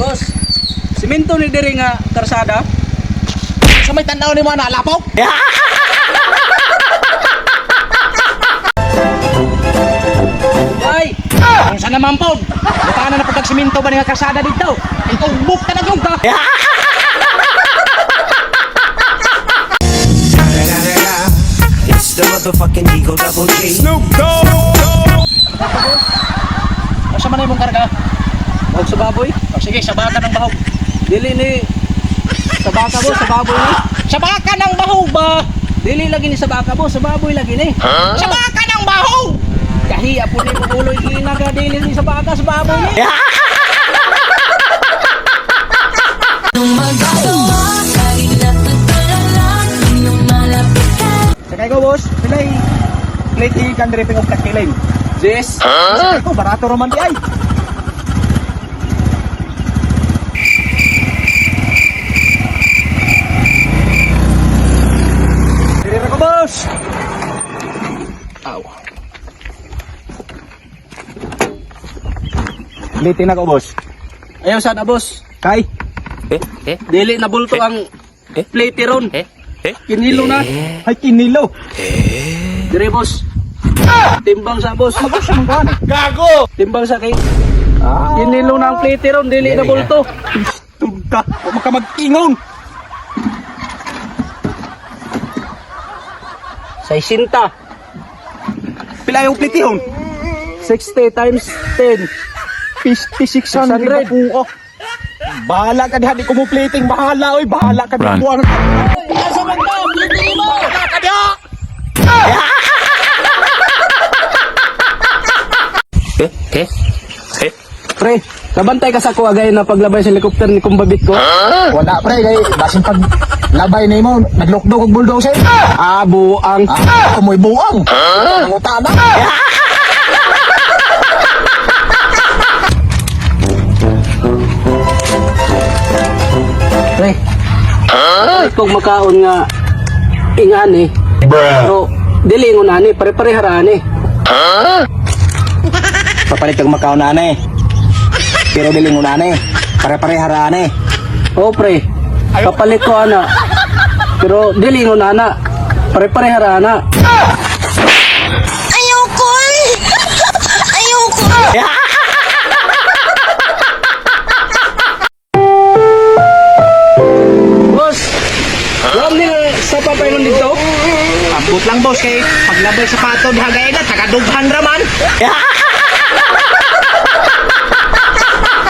Boss, simento ni diri nga karsada. Sa may tanaw ni mo na lapaw. Ay, Kung saan naman po, bukana na pagkag simento ba nga kasada dito? Ikaw buk ka na yung ka. It's the motherfucking Eagle Double G. Asa man imong karga? bahog sa baboy. O sige, sabakan ng bahog. Dili ni sa baka, boss, sa baboy ni. Sabakan ng bahog ba? Dili lagi ni sa baka, boss, sa baboy lagi ni. Sabakan ng bahog! Kahiya po ni mo uloy hina ka dili ni sa baka, sa baboy ni. Sakay ko, boss. Pilay plate ikan dripping of kakiling. Yes. Sakay ko, barato raman di ay. Dire ra ko, boss. Aw. Plate na ko, boss. Ayaw sana, boss. Kay. Dili na bulto ang plate ron. Kinilo na. Ay, kinilo. Dire, boss. Timbang sa boss. Boss, anong kuhan eh? Timbang sa kay. Kinilo na ang plate ron, dili na bulto. Tugta. Huwag ka mag-ingon. 60. Pila yung plitihon? 60 times 10. 5,600 po. Bahala ka diha, di ko mo plating. Bahala, oy. Bahala ka diha. Buwan. Asa man ka? Plate mo. Bahala ka diha! Pre, kabantay ka sa kuha gay na paglabay sa helicopter ni kumbabit ko. Wala, pre. Kay, basin pag labay na mo, naglokdo kog bulldozer. Ah, buang. Ah, amoy buang. Nanguta na. Pre. Huh? Kung makaon nga ingan eh. Pero dili ingon ani, pare-pareha ani. Papalit kag makaon na eh. Pero diling mo na eh. Pare-pareharaan eh. Oo, pre. Kapalit ko ana. Pero dili ingon ana. Pare-pareha ana. Ayoko eh. Ayoko. Boss, wala ni sa papailon dito. Ambot lang, boss, kay paglabay sa pato diha gay na tagadughan ra man.